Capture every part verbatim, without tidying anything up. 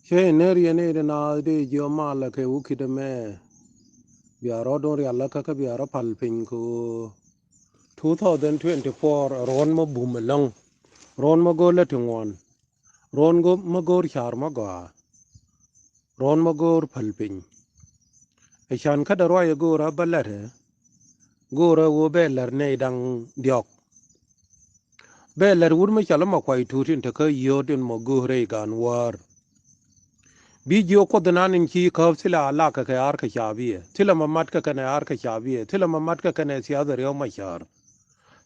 Cä in ner yɛn i̱ naath dee jiɔ malä kɛ wukit ɛmɛ. Bia rɔ dun rial lä kä kä bia rɔ pal piny kɛ ɣöö two thousand twenty-four ruɔ̱n mä bum ɛlɔ̱ŋ. Ruɔ̱n mä go̱o̱r lä ti ŋuɔ̱n. Ruɔ̱n mä go̱o̱r ca̱r mä gɔaa. Ruɔ̱n mä go̱o̱r päl piny. Ɛ can kä dee ruac ɛ go̱o̱r ɛ bä lɛt ɛ go̱o̱r ɛ ɣöö bɛ lɛr nɛy da̱ŋ diɔ̱k. Bɛ lɛr wut mi cɔl i̱ Makuac Tuut in te kä yio̱o̱t in mɔ göörä i̱ Ga̱a̱n Wäär. Bi jiök Kuoth inan in ci käp thilɛ alakä kɛ Arkä Cabiɛ, thilɛ mamatkɛ kɛnɛ Arkä Cabiɛ, thilɛ mamatkɛ kɛnɛ thiath ɛ Riek Macäär,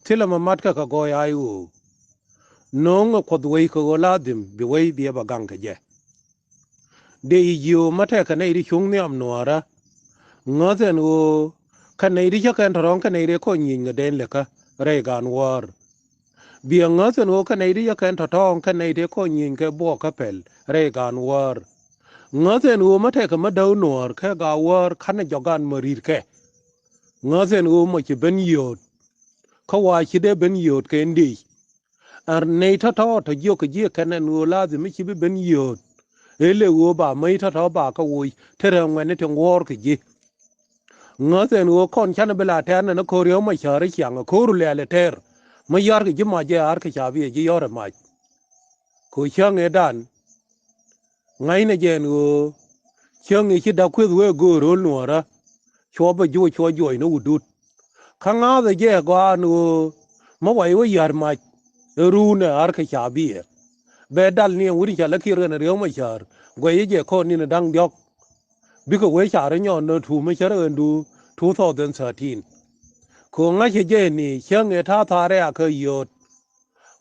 thilɛ mamatkɛ kɛ gɔɔy IO. No̱o̱ŋ ɛ Kuoth wec kɛ ɣöö la dhim bi wec biɛ bɛ gaŋ kɛ jɛ. Dee i̱ jiök mä tɛkɛ nɛy ti cuŋ nhiam Nuäärä. Ŋäth ɛn ɣöö kä nɛy ti cä kɛn tɔ̱tɔ̱ɔ̱ŋ kä nɛy ti kɔn nyieny kɛ dɛn likä rɛy Ga̱a̱n Wäär. Biɛ ŋäth ɛn ɣöö kä nɛy ti cä kɛn tɔ̱tɔ̱ɔ̱ŋ kä nɛy ti kɔn nyieny kɛ buɔɔk kä pɛl rɛy Ga̱a̱n Wäär. Ŋäth ɛn ɣöö mä tɛkɛ mä däk Nuäär kɛ Ga̱a̱n Wäär ka̱n ɛ jɔk Ga̱a̱n mä ri̱t kɛ. Ŋäth ɛn ɣöö mɔ ci ben yio̱o̱t. Kä wa ci dee ben yio̱o̱t kɛ ndic. Ɛn nɛy tɔ̱tɔ̱ tɔ̱ jiök kɛ ji̱ kɛn ɛn ɣöö la dhim mi ci bi ben yio̱o̱t. Ëë lëë ɣöö ba mäc tɔ̱tɔ̱ ba kä woc te rɛ ŋuɛ̈tni ti ŋuɔ̱ɔ̱r kɛ ji̱. Ŋäth ɛn ɣöö kɔn canɛ bi la tɛ̈r nɛn ɛ ko̱r Riek Macäär ɛ ciaŋ ɛ ko̱r lɛ̈ɛ̈l ɛ tɛr. Mä yɔ̱a̱r kɛ ji̱ mac jɛ Arkä Cabiɛ ji̱ yɔ̱r ɛ mac. Kɛ ɣöö cäŋ ëëdan ŋa̱cnɛ jɛ ɛn ɣöö cäŋ ëë ci da̱k kueth wee göör ro̱l Nuäärä. Cuɔ bä juɔc cuɔ juɔc ni wutdut. Kä ŋa̱thɛ jɛ gɔaa ɛn ɣöö mä wac wä yär mac ɛ ruun ɛ Arkä Cabiɛ. Bɛ dal ni ɛn wut in ca lä Kiir kɛnɛ Riek Macäär guɛcä jɛ kɔn ni̱n ɛ da̱ŋ diɔ̱k. Bikɛ wee ca̱r inyɔn ni tuum mi cär ɣändu two thousand thirteen. Kɛ ɣöö ŋa̱cä jɛ ni cäŋ ëë ta̱a̱ thaarɛ a kä yio̱o̱t.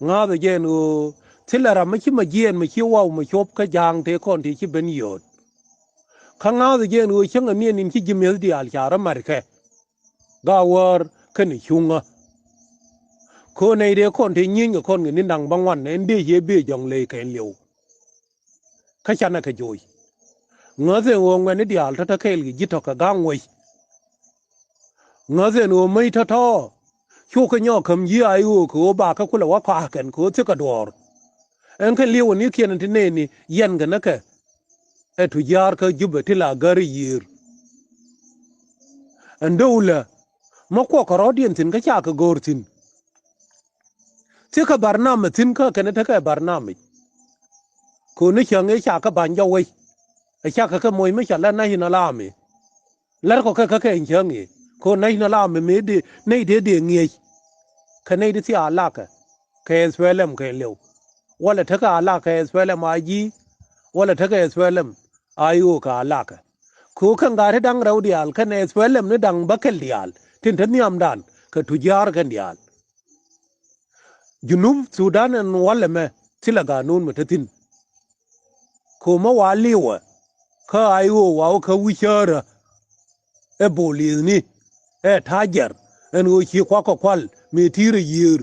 Ŋa̱thä jɛ ɛn ɣöö thilɛ ram mi ci ma jiɛɛn mi ci waw mi cop kä ja̱a̱ŋ tëë kɔn tëë ci ben yio̱o̱t. Kä ŋa̱thä jɛ ɛn ɣöö cäŋ aniɛn in ci ji̱ mi̱eth diaal ca rɔ ma̱tkɛ. Ga̱a̱ wäär kɛnɛ cuŋä. Kɛ ɣöö nɛy tëë kɔn tëë nyieeny kɛ kɔn kɛ ni̱n da̱ŋ bäŋuan ɛn dëë ciɛ bëë jɔ̱ŋ ley kɛn liw. Kä canɛ kɛ joc. Ŋäth ɛn ɣöö ŋuɛ̈tni diaal tɔ̱tɔ̱ kɛɛl kɛ ji̱ tɔ̱ kɛ ga̱ŋ wec. Ŋäth ɛn ɣöö mäc tɔ̱tɔ̱. Cukɛ nyɔk käm ji̱ IO kɛ ɣöö ba kä kulɛ wä kɔa̱a̱kɛn kɛ ɣöö thikɛ duɔ̱ɔ̱r. Ɛn kɛn li̱w ɛ ni̱kiɛn ti nɛɛni yɛn kɛ näkɛ. Ɛ tujaar kä Jubɛ ti la gär i̱ yiër. Ɛn dee wulɛ mä kuɔk kɛ rɔ̱diɛn thi̱n kä ca kɛ go̱o̱r thi̱n. Thikɛ barnamij thi̱n kä kɛn tekɛ barnamij. Kɛ ɣöö ni cäŋ ëë ca kɛ ba̱ny jɔk wec. Ɛ cakɛ kɛ moc mi ca lät National Army. Lät kɔ kɛ kä kɛ in cäŋ i̱ kɛ ɣöö National Army mëë dee nɛy dee dee ŋi̱eec. Kɛ nɛy ti thia alakɛ kɛ SPLM kɛ liw. Walɛ tekɛ alakɛ SPLM IG. Walɛ tekɛ SPLM IO kɛ alakɛ. Kɛ ɣöö kɛn gaat ti da̱ŋ rɛw diaal kɛn SPLM ni da̱ŋ bäkɛl diaal tin te nhiamdan kɛ tujaar kɛn diaal. Junub Thudan ɛn walɛ mɛ thilɛ ganun mɛ te thi̱n. Kɛ ɣöö mä wa li̱wä kä IO wa wä kä wi̱cäärä. Ɛ bolithni ɛ ta̱a̱ jɛr ɛn ɣöö ci kuak kɛ kual mëë ti̱i̱rä yiëër.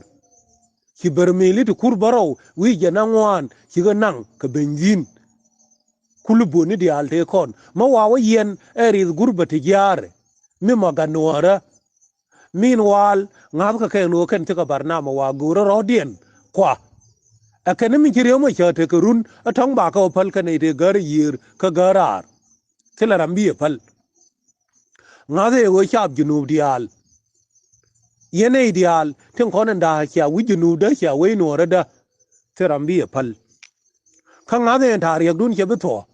Ci bär mëë li̱t ti kur bärɔw wi̱i̱ jɛ na ŋuan cikɛ naŋ kɛ beny dhi̱n. Kul buɔ̱ni diaal tëë kɔn mä wa wä yɛn ɛ rieth gurbä ti jiaarɛ. Mi ma gat nuɔ̱ɔ̱rä. Min waal ŋa̱thkä kɛ ɛn ɣöö kɛn thikɛ barnamij wa go̱o̱rä rɔ̱diɛn kua. Ɛ kɛn mi ci Riek Macäär tekɛ run ɛ tɔ̱ŋ ba kɛ wä päl kɛn nɛy tëë gäärä yiëër kä gäär raar. Thilɛ ram bi ɛ päl. Ŋa̱th ɛ ɣöö caap Junub diaal. Yɛn nɛy diaal tin kɔn in da̱a̱ cia wi̱c Junub dä cia wec nuɔ̱ɔ̱rä dä. Thilɛ ram bi ɛ päl. Kä ŋa̱th ɛ ɛn ta̱a̱ riɛkdun cɛ bi thuɔ̱k.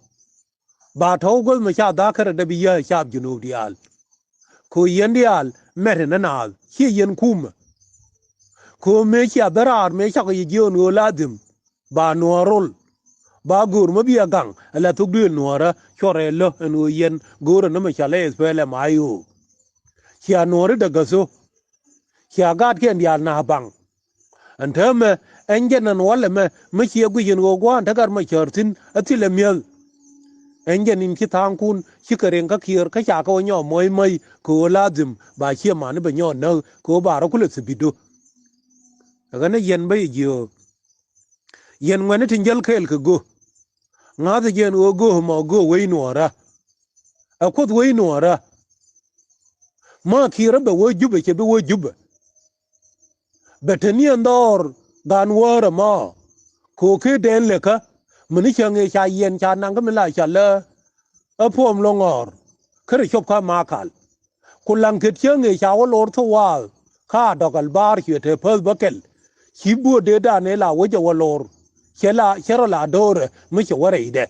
Ba tɔ̱w guäth mi ca dhakärä dee bi yääc caap Junub diaal. Kɛ ɣöö yɛn diaal mɛt in naath ciɛ yɛn kumä. Kɛ ɣöö mëë cia ben raar mëë cakɔ yɛ jiök ɛn ɣöö la dhim ba nuɔ̱ɔ̱r rol. Ba göör mä bi a gaŋ ala thok duëël nuɔ̱ɔ̱rä cuɔrɛ lä ɛn ɣöö yɛn göörä ni mi ca lɛ SPLM IO. Cia nuɔ̱ɔ̱ri dee gätho. Cia gaatkiɛn diaal na̱a̱ baŋ. Ɛn täämɛ ɛn jɛn ɛn walɛ mɛ mi ciɛ guic ɛn ɣöö gua̱a̱n te gat Macäär thi̱n ɛ thilɛ mi̱eth. Ɛn jɛn in ci tha̱a̱ŋkun cikɛ riŋ kä Kiir kä ca kɛ wä nyɔɔk moc mäc kɛ ɣöö la dhim ba ciɛ mani bɛ nyɔɔk näk kɛ ɣöö ba rɔ kulɛ thibidu. Ɛ ɣän ɛ yɛn bä yɛ jiöök. Yɛn ŋuɛ̈ni tin jäl kɛɛl kɛ go̱o̱k. Ŋa̱thä jɛ ɛn ɣöö go̱o̱k ɛmɔ go̱o̱k wec nuɔ̱ɔ̱rä. Ɛ Kuoth wec nuɔ̱ɔ̱rä. Mä Kiir ɛ bɛ wä Jubɛ cɛ bi wä Jubɛ. Bɛ te ni ɛn dhɔr gan wäär ɛmɔ. Kɛ ɣöö kee dɛn lekä Mini cäŋ ëë ca yiɛn ca naŋ kä mi la ca lä ɛ puɔm lɔ ŋɔɔr kä rɛ cop kä Makal. Ku Laŋkit cäŋ ëë ca wä lor thok waath kä Adɔk Albar cuɛ te päth bä kɛl. Ci buɔt dee dan ëë la wec ɛ wä lor cɛ la cɛ rɔ la do̱rɛ mi cɛ wä rɛydɛ.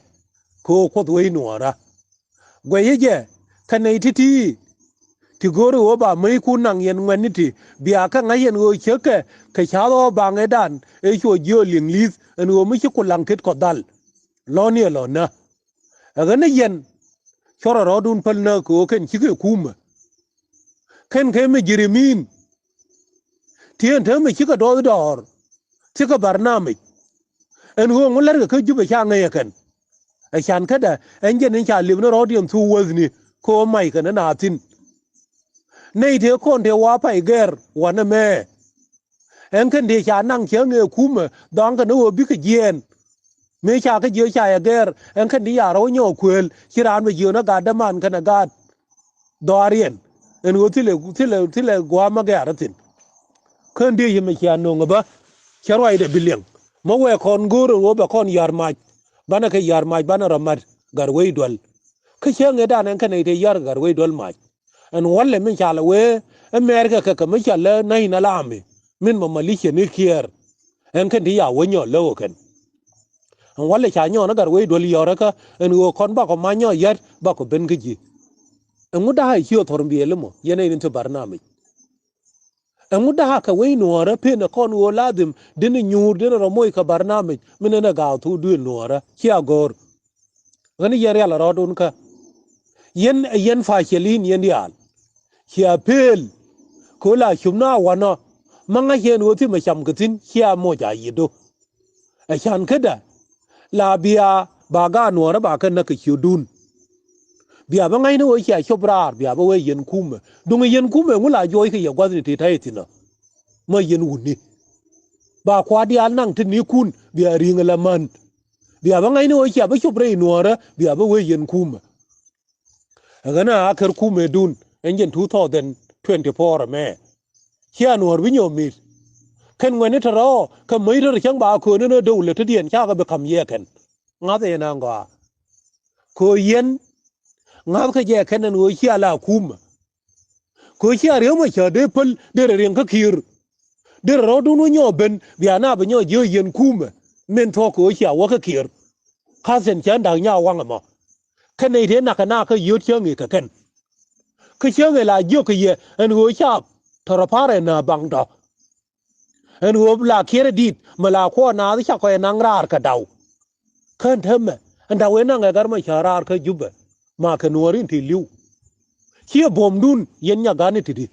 Kɛ ɣöö Kuoth wec nuɔɔrä. Guɛcä jɛ kɛ nɛy ti̱ti̱ ti go̱o̱ri ɣöö ba mäckun naŋ yɛn ŋuɛ̈tni ti bia kɛ ŋa̱c yɛn ɣöö cäkɛ kɛ ca̱th ɣɔw baŋ ëëdan ëë cuɔ jiöl Liŋli̱th ɛn ɣöö mi ci ku Laŋkit kɔ dhal. Lɔ̱ni ɛ lɔ̱nä. Ɛ ɣän ɛ yɛn cɔrɛ rɔɔdun päl näk kɛ ɣöö kɛn cikɛ kumä. Kɛn kɛ mi jirimin ti ɛn täämɛ cikɛ duɔth dɔɔr. Cikɛ barnamij ɛn ɣöö ŋu lärkɛ kä Jubɛ ca ŋäc ɛ kɛn. Ɛ can kädɛ ɛn jɛn in ca liep ni rɔɔdiɛn thuk wäthni kɛ ɣöö mac kɛn ɛ na thi̱n. Nɛy tëë kɔn tëë wa pay gɛr wanɛ mɛ. Ɛn kɛn tëë ca naŋ cä ŋee kumɛ dhɔaŋ kɛn ɛ ɣöö bikɛ jiɛɛn. Mëë ca kä jiök ca yɛ gɛr ɛn kɛn ti ya rɔw nyɔɔk kuëël ci raan bɛ jiök ni gat däman kɛnɛ gaat dhɔaariɛn. Ɛn ɣöö thilɛ thilɛ thilɛ gua̱a̱m ma gɛ̈ɛ̈r thi̱n. Kän diëëc ɛmɛ cia nöŋ ɛ bä cä ruacdɛ bi liɛŋ. Mä wɛɛ kɔn go̱o̱r ɛn ɣöö bɛ kɔn ya̱r mac banɛ kɛ ya̱r mac banɛ rɔ mat Gatwec Dual. Kä cä ŋetdan ɛn kɛnɛ te ya̱r Gatwec Dual mac. Ɛn walɛ min ca lɛ wee ɛ mɛɛrkɛ kɛ kɛ mi ca lɛ na̱c na la ami min mɔ malicia ni kiɛɛr. Ɛn kɛn ti ya wä nyɔɔl lä ɣöö kɛn ɛn walɛ ca nyɔɔn ɛ Gatwec Dual yɔrä kä ɛn ɣöö kɔn bakɔ mac nyɔɔk yät bakɔ ben kä ji̱. Ɛŋu da̱a̱ ɛ ci ɣä thɔr biëël ɛmɔ yɛn ɛ in thil barnamij. Ɛŋu da̱a̱ kɛ wec nuɔɔrä pen ɛ kɔn ɣöö ladhim den ɛ nyuur den ɛ rɔ moc kɛ barnamij min ɛn ɛ gaak thuk duëël nuɔɔrä cia go̱o̱r. Ɣän yɛn rial ɛ rɔɔdun kä yɛn ɛ yɛn facilin yɛn diaal. Cia pëël kɛ ɣöö la cupnä a wanɔ. Mä ŋa̱c yɛn ɣöö thimɛ cam kɛ thi̱n cia moc a yiëtdu. Ɛ can kädä la bia ba gaat nuɔɔrä ba kɛ näk kɛ ciötdun. Bia bä ŋa̱cni ɣöö cia cop raar bia bä wee yɛn kumɛ duŋ yɛn kumɛ ŋu la juɔc kɛ yɛ gua̱thni ti ta̱yɛ thi̱n ɔ. Mä yɛn wutni ba kua̱r diaal naŋ ti nikun bia ri̱ŋ ɛ la män. Bia bä ŋa̱cni ɣöö cia bä cop rɛy nuɔɔrä bia bä wee yɛn kumɛ. Ɛ ɣän a kär kumɛdun ɛn jɛn two thousand twenty-four ɛmɛ. Cia nuɔ̱ɔ̱r bi nyɔk mi̱th kɛn ŋuɛ̈tni te rɔɔk kɛ mäc rɔ̱ cäŋ ba kööni ni döw lɛ te diɛn cakɛ bi ka̱m yɛ kɛn. Ŋa̱th ɛn a ŋɔaa köö yɛn ŋa̱thkɛ jɛ kɛn ɛn ɣöö cia la kumä. Kɛ ɣöö cia riäm ɛ cä dee päl derɛ riɛŋ kä kiër. Derɛ rɔ̱dun wä nyɔɔk ben bia na bi nyɔɔk jiök yɛn kumɛ min thuɔ̱k kɛ ɣöö cia wä kä kiër. Ka̱thɛn cä da̱k nya waŋ ɛmɔ. Kä nɛy tëë nakä na kä yio̱t cä ŋi̱i̱c kɛ kɛn. Kä cä ŋi̱i̱c la jiök kɛ yɛ ɛn ɣöö caap tɔ̱rɔ pa̱r ɛn a baŋ tɔ̱. Ɛn ɣöö la kiɛrɛ di̱i̱t mɛ la kuɔɔn naath cakɔ ɛ naŋ raar kɛ daw. Kän täämɛ ɛn daw ëë naŋ ɛ gat mɔ cä raar kä Jubɛ. Ma kɛ nuɔɔri in ti li̱w ciɛ buɔ̱mdun yɛn nyagani ti̱ti̱.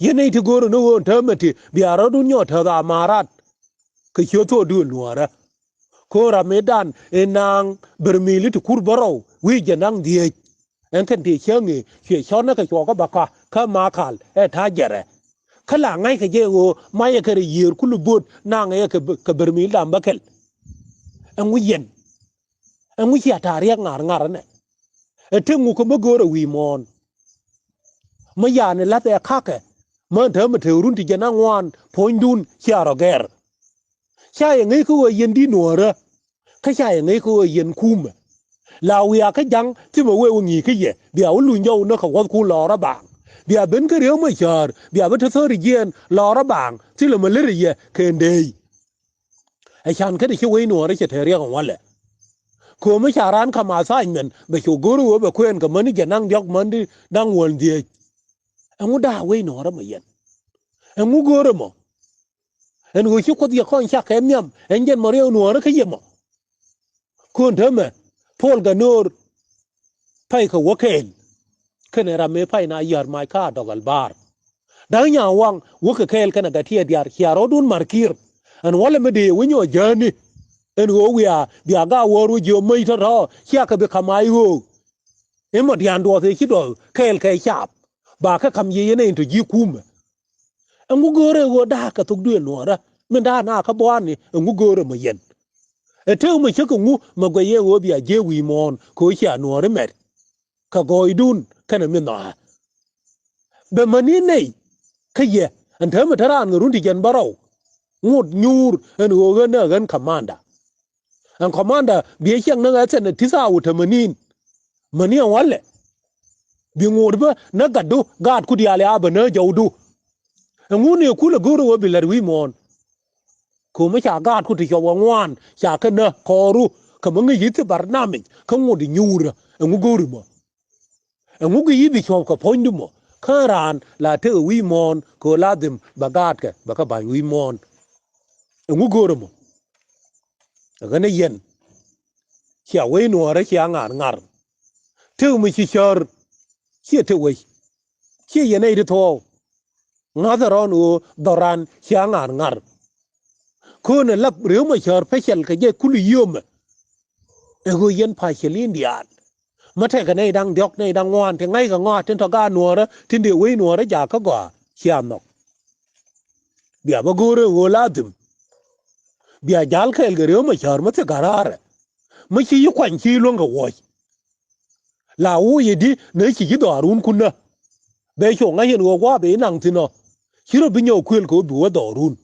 Yɛn nɛy ti go̱o̱rä ni ɣöö ɛn täämɛ ti bia rɔ̱dun nyɔɔk tääth amarat. Kɛ ciöt thuɔɔk duëël nuɔɔrä. Köör ram mëëdan ëë naŋ bärmili ti kur bärɔw wi̱i̱ jɛ naŋ dhieec. Ɛn kɛn ti cäŋ ëë cuɛ cɔ̱nä kɛ cuɔkä bä kä kä Makal ɛ ta̱a̱ jɛrɛ. Kä la ŋa̱ckɛ jɛ ɣöö macɛ kɛ rɛ yiëër kul bo̱o̱t naŋɛ kɛ bärmili dam bä kɛl. Ɛŋu yɛn ɛŋu cia ta̱a̱ riɛk ŋa̱r ŋa̱r ɛnɛ. Ɛ tëk ŋu kɛ mä göörä wi̱i̱ muɔ̱ɔ̱n. Mä yani la̱th ɛ ka̱kɛ mä täämɛ te run ti jɛn aŋuan puɔ̱nydun cia rɔ gɛr. Ca yɛ ŋäc kä ɣöö yɛn di̱t nuɔ̱ɔ̱rä. Kä ca yɛ ŋäc kä ɣöö yɛn kumɛ. La wiaa kä ja̱ŋ thimɛ wee wä ŋi̱i̱c kä yɛ bia wä luny jɔw näk kɛ wuɔ̱thkun lɔɔrä baaŋ. Bia ben kä riäk mä cäär bia bä te thäri jiɛɛn lɔɔrä baaŋ thilɛ mä lät ɛ yɛ kɛn deey. Ɛ can kädɛ ci wec nuɔɔrä cɛ te riɛk ɛn walɛ. Köömä ca raan ka̱m assignment bɛ cu go̱r ɣöö bɛ kuɛɛn kɛ mäni jɛ naŋ diɔ̱k mäni da̱ŋ wäl dhieec. Ɛŋu da̱a̱ wec nuɔɔrä mɔ yɛn? Ɛŋu go̱o̱rä mɔ? Ɛn ɣöö ci Kuoth yɛ kɔn cak kɛ nhiam ɛn jɛn mɔ riɛk nuɔɔrä kä yɛ mɔ. Köön täämɛ Puɔl Ganoor pay kɛ wä kɛɛl. Kɛnɛ ram mëë pay na yär mac kä Adɔk Albar. Da̱ŋ nyawaŋ wäkɛ kɛɛl kɛnɛ Gatiɛ Diaar cia rɔɔdun mar kiir. Ɛn walɛ mi dee wä nyɔk jäni. Ɛn ɣöö wiaa bia gaak wäär wä jiök mäc tɔ̱tɔ̱ cia kɛ bi ka̱m a i̱ ɣöö. I̱ mɔ diaal duɔth ëë ci duɔth kɛɛl kɛ caap ba kɛ ka̱m yiëë yɛn ɛ in tɔ ji̱ kumɛ. Ɛŋu göörä ɣöö da̱a̱ kɛ thok duëël nuɔɔrä min da̱a̱ na kä bua̱a̱ni ɛŋu göörä mɔ yɛn. Ɛ tëk mɛ cä kɛ ŋu mɛ guɛc yɛ ɣöö bia jiëë wi̱i̱ muɔ̱ɔ̱n kɛ ɣöö cia nuɔɔri mɛt. Kɛ gɔɔydun kɛnɛ mi nhɔa̱a̱. Bɛ mäni nɛy kä yɛ ɛn täämɛ te raan ŋɛ run ti jɛn bärɔw. Ŋot nyuur ɛn ɣöö ɣän ɛ ɣän kamanda. Ɛn kɔmanda biɛ ciɛŋ ni ɣɛ thiɛn ɛ tisa wä tamanin. Mäni ɛn walɛ bi ŋot bä nä gatdu gaatku diaal ya bä nä jɔwdu. Ɛŋu ni kulɛ go̱o̱r ɣöö bi lät wi̱i̱ muɔ̱ɔ̱n? Kɛ ɣöö mi ca gaatku ti cɔp ɛ ŋuan ca kɛ nä kɔɔru kɛ mi ŋi̱c i̱ thi barnamij kä ŋot i̱ nyuurä. Ɛŋu go̱o̱ri mɔ? Ɛŋu gi̱ yi̱ bi cuɔ̱p kɛ puɔ̱nydu mɔ? Kä raan la tekɛ wi̱i̱ muɔ̱ɔ̱n kɛ ɣöö ladhim bɛ gaatkɛ bɛ kɛ ba̱ny wi̱i̱ muɔ̱ɔ̱n. Ɛŋu go̱o̱rä mɔ? Ɛ ɣän ɛ yɛn cia wec nuɔɔrä cia ŋa̱r ŋa̱r. Tek mi ci cär ciɛ tek wec. Ciɛ yɛn nɛy ti thuɔɔk. Ŋa̱thɛ rɔ̱n ɣöö dhɔran cia ŋa̱r ŋa̱r. Köönɛ lap rëw mɔ cäär pecɛl kɛ jɛ kul yio̱mɛ. Ɛ ɣöö yɛn pa̱c cɛ li̱n diaal. Mä tɛkɛ nɛy da̱ŋ diɔ̱k nɛy da̱ŋ ŋuan ti ŋa̱ckɛ ŋɔaa tin tɔ̱ gaat nuɔ̱ɔ̱rä tin dee wec nuɔ̱ɔ̱rä jakä gɔaa cia nhɔk. Bia bä go̱o̱rä ɣöö ladhim bia ja̱l kɛɛl kɛ rëw mɔ cäär mä thik kɛ raarɛ. Mä ci yi kuany ci luäŋ kɛ wuɔ̱c. La woc yɛ di nɛ ci ji̱ dhɔaarun kun nä. Bɛ cu ŋa̱c yɛn ɣöö gua̱a̱ bɛ inaŋ thi̱n ɔ. Ci rɔ bi nyɔk kuël kɛ ɣöö bi wä dhɔaarun.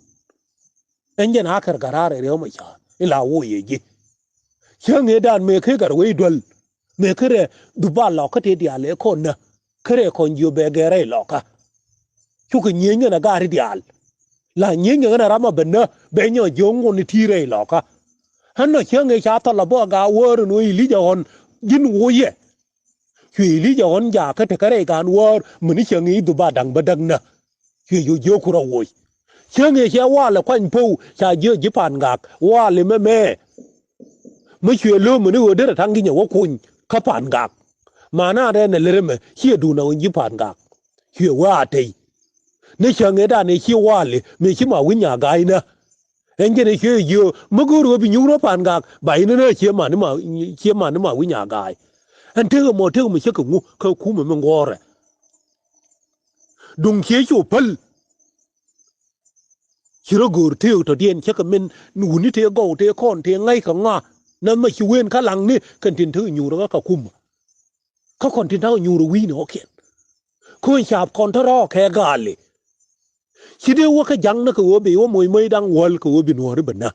Ɛn jɛn a kɛr garaar ɛ riɛw mɛ ca in la woc yɛ ji̱. Cäŋ ëëdan mëë kä gɛr wec duäl mëë kä rɛ dhup ba lɔk kä tëë diaal ëë kɔn nä. Kä rɛ kɔn jiö bɛ gɛr rɛy lɔkä. Cukɛ nyieny ŋän a gaari diaal. La nyieny ŋän a ram a ben nä bɛ nyɔ jiö ŋuɔn i̱ ti̱i̱ rɛy lɔkä. Ɣän nɔ cäŋ ëë ca thɔl a bä a gaa wäär in wä Ilija ɣɔn ji̱n woc yɛ. Cuɛ Ilija ɣɔn jakä tekä rɛy gaan wäär mäni cäŋ i̱ dhup a da̱ŋ bä däk nä. Cuɛ jiö jiö kurä woc. Cäŋ ëë cɛ walɛ kuany po̱w ca jiö ji̱ pa̱a̱n gak walɛ mɛmɛ. Mi cuɛ lo̱o̱m ni ɣöö derɛ ta̱ŋ gi̱nyɛ wä kuny kä pa̱a̱n gak. Ma̱a̱n an rɛn ɛ lär ɛmɛ ciɛ duun a ɣöö ji̱ pa̱a̱n gak. Cuɛ wee a tey ni cäŋ ëëdan ëë ci wali mëë ci ma wi̱ny a ga̱a̱cnä. Ɛn jɛn ɛ cuɛ jiö mi go̱o̱r ɣöö bi nyuŋ rɔ pa̱a̱n gak ba inä nä ciɛ man ni ma ciɛ man ni ma wi̱ny a ga̱a̱c. Ɛn tekɛ mɔ tekɛ mɔ cä kɛ ŋu kä kumɛ mi ŋuɔ̱ɔ̱rɛ. Duŋ ciɛ cu päl. Ci rɔ go̱o̱r tëëk tɔ̱diɛn cä kɛ min wuni tëë gɔw tëë kɔn tëë ŋa̱c kɛ ŋɔa. Nɛmɛ ci wen kä laŋni kɛn tin tekɛ nyuur kä kɛ kumä. Kä kɔn tin tekɛ nyuur wi̱i̱ni ɣɔ̱kiɛn. Kä wen caap kɔn te rɔɔk kɛ gaali. Ci dee wä kä jaŋ ni kɛ ɣöö bi wä moc moc da̱ŋ wäl kɛ ɣöö bi nuɔ̱ɔ̱ri bɛ nä.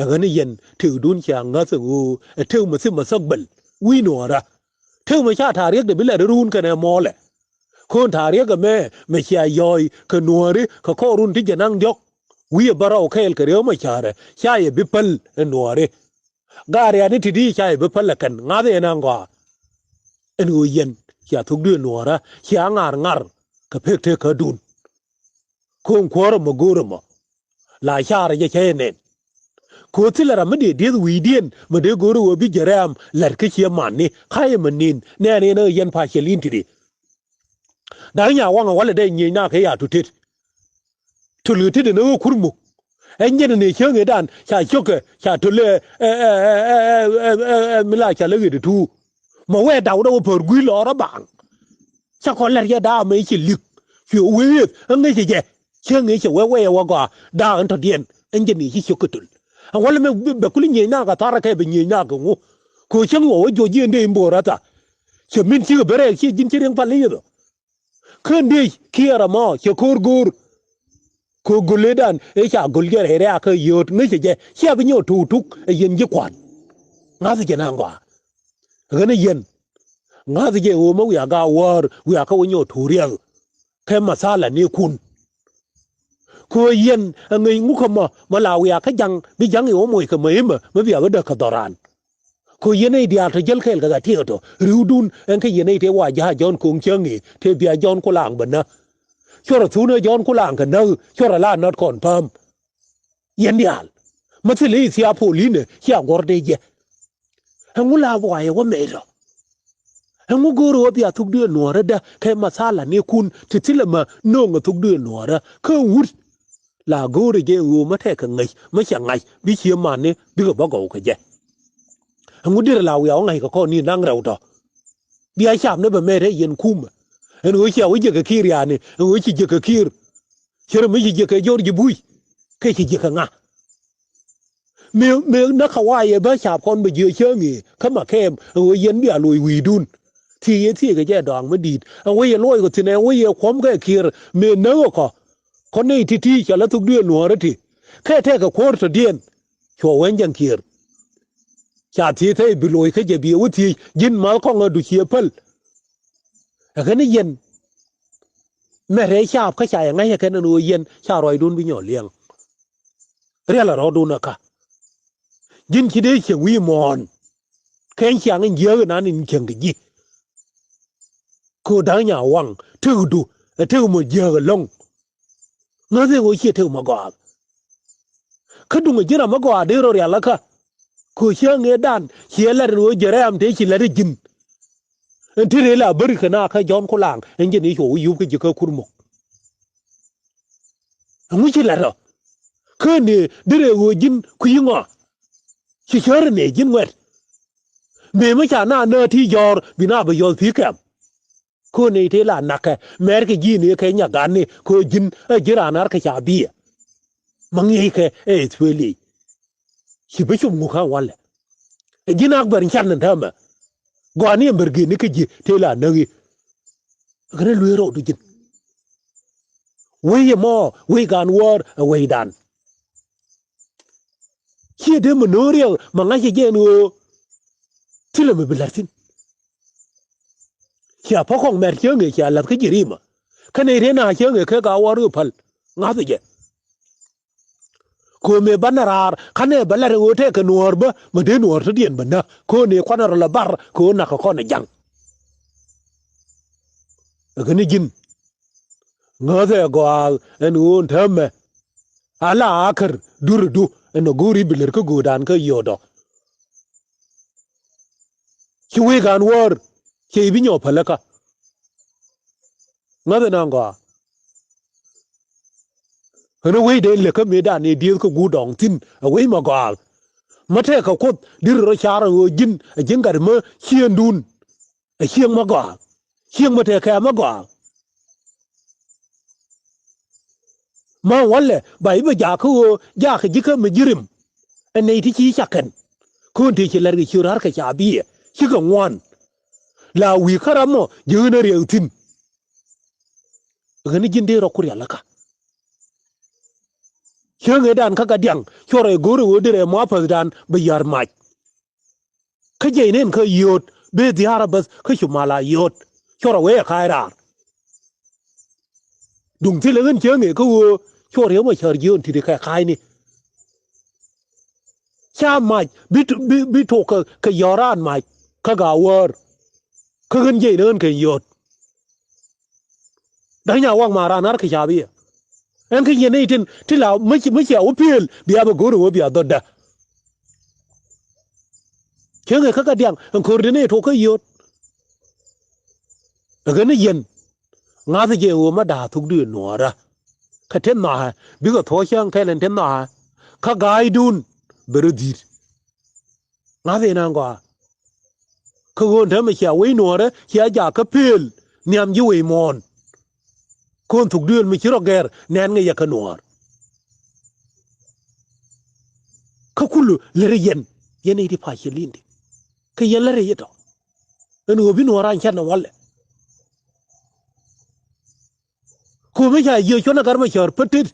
Ɛ ɣän i̱ yɛn tëkdun cia ŋäth ɛ ɣöö ɛ tëk mi thimɛ thäk bɛl wi̱i̱ nuɔ̱ɔ̱rä. Tëk mi ca ta̱a̱ riɛkdɛ bi lɛt run kɛnɛ mɔɔlɛ. Ko̱n ta̱a̱ riɛk ɛmɛ mɛ cia yɔɔy kɛ nuɔ̱ɔ̱ri kɛ kɔɔrun ti jɛ naŋ diɔ̱k. Wi̱i̱ ɛ bä rɔw kɛɛl kɛ riɛk mɛ ca̱rɛ ca yɛ bi päl ɛ nuɔ̱ɔ̱ri. Gaariani ti̱ti̱ ca yɛ bi päl ɛ kɛn ŋa̱th yɛn aŋ gɔaa. Ɛn ɣöö yɛn cia thukdu ɛ nuɔ̱ɔ̱rä cia ŋa̱r ŋa̱r kɛ pek tëkädun. Ko̱o̱ŋ kuäärä mɔ go̱o̱rä mɔ. La caarä jɛ cä yɛ nɛn. Ko̱o̱th thilɛ ram mi dee dieth wi̱i̱diɛn mɛ dee go̱o̱rä ɣöö bi jɛ rɛ̈ɛ̈m la̱t kä ciɛ mani ka̱yɛ mɛ ni̱n nɛɛn yɛn ɛ yɛn pa̱c cɛ li̱n ti̱ti̱. Da̱ŋ nya waŋɛ walɛ dee nyieny na kɛ ya̱ tutet. Töl ɣöö tetdɛ ni ɣöö kur muk. Ɛn jɛn ni cäŋ ëëdan ca cio̱kɛ ca töl ɛ mi la ca lä ɣet ɛ tuur. Mɛ wee daw dee wä pär gui̱i̱r lɔɔr ɛ baaŋ. Ca kɔn lɛr yɛ da̱a̱ mɛ ci li̱k. Cuɛ wee ɣeth ɛ ŋäc cɛ jɛ. Cäŋ ëë cɛ wee wee ɛ wä gɔaa da̱a̱ ɛn tɔ̱diɛn ɛn jɛn ni ci cio̱kɛ töl. Ɛn walɛ mɛ bɛ kuli nyieny nakä tharä kɛ bɛ nyieny nakä ŋu. Kɛ cäŋ wä wä juɔc jiɛn dee in bo̱o̱r ɛ tha. Cɛ min cikɛ ben rɛɛk ciɛ ji̱n ci riɛŋ pal i̱ yeth ɔ. Kän dec kiɛɛr ɛmɔ cɛ ko̱r go̱o̱r. Kɛ go̱l ëëdan ëë ca go̱l jɛ rɛy rɛ̈ɛ̈kä yööt ŋäcɛ jɛ cia bi nyɔk tuuk tuk ɛ yɛn ji̱ kua̱n. Ŋa̱th jɛ naŋ gɔaa. Ɣän ɛ yɛn ŋa̱th jɛ ɣöö mä wiaa gaak wäär wiaa kä wä nyɔk tuuk riɛk. Kɛ mathala ni kun. Kɛ ɣöö yɛn ɛ ŋäc ŋukä mɔ mɔ la wiaa kä ja̱ŋ bi ja̱ŋ i̱ wä moc kɛ mäc imä mi bia bä däk kɛ dhɔran. Kɛ ɣöö yɛn nɛy diaal tɔ jäl kɛɛl kɛ ɣa tiɛɛk tɔ ri̱wdun ɛn kä yɛn nɛy tëë wa ja̱a̱ Jɔ̱ɔ̱n Ko̱o̱ŋ Cäŋ i̱ tëë bia Jɔ̱ɔ̱n Kulaŋ bä nä. Cuɔrɛ thun ɛ Jɔ̱ɔ̱n Kulaŋ kɛ näk cuɔrɛ la nɔt kɔn pääm. Yɛn diaal mä thilɛ i̱ thiaap polinɛ cia guɔ̱r dee jɛ. Ɛŋu la buayɛ wä mɛy tɔ? Ɛŋu go̱o̱rɛ wä bia thuk duëël nuɔ̱ɔ̱rädä kɛ mathala ni kun ti thilɛ mä no̱o̱ŋɛ thuk duëël nuɔ̱ɔ̱rä kä wut? La go̱o̱rɛ jɛ ɣöö mä tɛkɛ ŋäc mä cɛ ŋa̱c bi cie mani bikɛ bä gɔw kɛ jɛ. Ɛŋu dirɛ la wiaa wä ŋa̱c kɛ kɔn ni naŋ rɛw tɔ? Bia cap ni bɛ mɛt ɛ yɛn kumɛ. Ɛn ɣöö cia wä jiäk kɛ ki̱i̱r yani ɛn ɣöö ci jiäk kɛ ki̱i̱r. Cärɛ mi ci jiäk kɛ Jɔr ji̱ buc kɛ ci jiäk kɛ ŋa? Mëë mëë näk kɛ waayɛ bä caap kɔn bɛ jiö cäŋ i̱ kä ma kɛɛm ɛ ɣöö yɛn bia loc wi̱i̱dun. Thiec yɛ thiec kɛ jɛ dɔaŋ mi di̱i̱t ɛ wec yɛ luɔc kɔ thi̱n ɛ wec yɛ kuɔ̱m kɛ kiɛɛr mëë näk ɛ kɔ. Kɔn nɛy ti̱ti̱ cɛ la thuk duëël nuɔ̱ɔ̱rä ti kɛ tɛkɛ kuäär tɔ̱diɛn. Cuɔ wee jaŋ kiɛɛr. Ca thiec thɛy bi loc kä jɛ bi ɛ wä thiec ji̱n math kɔŋ ɛ du ciɛ päl. Ɛ kɛn i̱ yɛn mɛt rɛy caap kä ca yɛ ŋa̱c ɛ kɛn ɛn ɣöö yɛn ca ruacdun bi nyɔk liɛŋ. Rial ɛ rɔɔdun ɛ kä ji̱n ci dee cieŋ wi̱i̱ muɔ̱ɔ̱n. Kɛn ciaŋ in jiääk inan in cieŋ kɛ ji̱. Kɛ ɣöö da̱ŋ nya waŋ tekdu ɛ tek mɔ jiääk ɛlɔ̱ŋ. Ŋäth ëë ɣöö ciɛ tek mɔ gɔaa. Kä duŋ ɛ ji̱n ram mi gɔaa dee rɔ rial ɛ kä. Kɛ ɣöö ciɛ ŋëëdan ciɛ lat ɛn ɣöö jɛ rɛɛm tëë ci lat ɛ ji̱n. Ɛn ti rëë la bäri kɛ na kä Jɔ̱ɔ̱n Kulaŋ ɛn ji̱n i̱ cuɔ wä yup kä ji̱ kä Kurmuk. Ɛŋu ci lat ɔ? Kä ni dee rɛɛ ɣöö ji̱n kui̱ ŋɔ? Ci cär ni ji̱n ŋuɛt. Mëë mi ca na nääk ti jɔ̱ɔ̱r bi na bi yɔth pi̱i̱ kɛm. Kä ni tëë la na̱kɛ mɛr kɛ ji̱ ni kɛ nyagan ni kä ji̱n ɛ ji̱ raan ar kɛ ca biɛ. Ma ŋi̱i̱c kɛ ɛ Ithweli. Ci bi cop ŋuk kä walɛ. Ɛ ji̱n ak bɛr can ni täämɛ. Gɔaa ni ɛn bɛr geni kä ji̱ tëë la näk i̱. Kɛn ɛ luee rɔɔdu ji̱n. Wec ɛmɔ wec gaan wäär ɛ wecdan. Ciɛ dee mi no̱o̱ŋ riɛk mɛ ŋa̱c ɛ jɛ ɛn ɣöö thilɛ mi bi la̱r thi̱n. Cia pa̱k kɔŋ mɛr cieŋ ëë cia la̱th kä ji̱ ri̱mä. Kä nɛy rëë na cieŋ ëë kek a wäär ɣöö päl ŋa̱th ɛ jɛ. Kɛ ɣöö mëë banɛ raar kä nɛ bɛ la̱t ɛ ɣöö tɛkɛ nuäär bä mɛ dee nuäär tɔ̱diɛn bä näk kɛ ɣöö ni kuanɛ rɔ lɛ bar kɛ ɣöö na̱kɛ kɔn ɛ ja̱ŋ. Ɛ kɛn i̱ ji̱n ŋäthɛ gɔaa ɛn ɣöö ɛn täämɛ. Ala akär duridu ɛn ɛ go̱o̱ri bi lär kä göödan kä yio̱o̱dɔ. Ci wec gaan wäär cɛ i̱ bi nyɔk päl ɛ kä. Ŋäth ɛn a gɔaa. Ɣän ɛ wec dee lek kä mëëdan ëë dieth kä guut dɔŋ thi̱n ɛ wec mɛ gɔaa. Mä tɛkɛ Kuoth deri rɔ car ɛ ɣöö ji̱n ɛ ji̱n gat mä cieŋdun. Ɛ cieŋ mä gɔaa. Cieŋ mä tɛkɛ mä gɔaa. Ma walɛ ba i̱ bɛ jaak kä ɣöö jaak ji̱ kä mi ji̱ rim. Ɛ nɛy ti ci cakɛn. Köön tëë ci lɛr kɛ ci ra̱r kɛ ca biɛ cikɛ ŋuan. La wi̱i̱ kä ram mɔ ji̱ ɣän ɛ riɛk thi̱n. Ɣän ji̱n dee rɔ ku rial ɛ kä. Cäŋ ëëdan kä Gadiaŋ cuɔrɛ go̱o̱r ɛ ɣöö derɛ mɔ a päthdan bɛ ya̱r mac. Kä jiɛc nɛn kä yio̱o̱t bee dhiaar a bäth kä cu mal a yio̱o̱t. Cuɔrɛ wee ɛ ka̱a̱c raar. Duŋ thilɛ ɣän cäŋ ëë kä ɣöö cuɔrɛ mɔ cär jiöön ti̱ti̱ kɛ ka̱a̱cni. Ca mac bi, bi, bi tok kɛ, kɛ yɔ̱ɔ̱r raan mac kä gaawäär. Kä ɣän jiɛc ni ɣän keny yio̱o̱t. Da̱ŋ nya wak ma raan ar kɛ ca biɛ. Ɛn kä yɛn nɛy tin ti la mi cia wä piëël bia bɛ go̱r ɛ wä bia dhɔtdä. Cäŋ ɛ kä Gadiaŋ ɛn ko̱r di nɛy tok kä yio̱o̱t. Ɛ ɣän ni yɛn ŋa̱th jɛ ɣöö mä da̱a̱ thuk duëël nuɔɔrä. Kä te nhɔa̱a̱ bikɛ thuɔ̱k cäŋ kɛl ɛn te nhɔa̱a̱ kä ga̱a̱cdun bɛ rɔ dhi̱i̱t. Ŋa̱th in a gɔaa. Kä ɣöö ɛn täämɛ cia wec nuɔɔrä cia jaak kä pëël nhiam ji̱ wec muɔ̱ɔ̱n. Köön thuk duëël mi ci rɔ gɛr nɛn ŋäc yɛ kä nuɔɔr. Kä kulu lät rɛ yɛn yɛn i̱ ti pa̱c cɛ li̱n di. Kä yɛn lät rɛ yɛ tɔ ɛn ɣöö bi nuɔɔr an cɛn ɛ walɛ. Kɛ ɣöö mi ca yiëë cuɔ̱n ɛ gat mɛ cäär pätit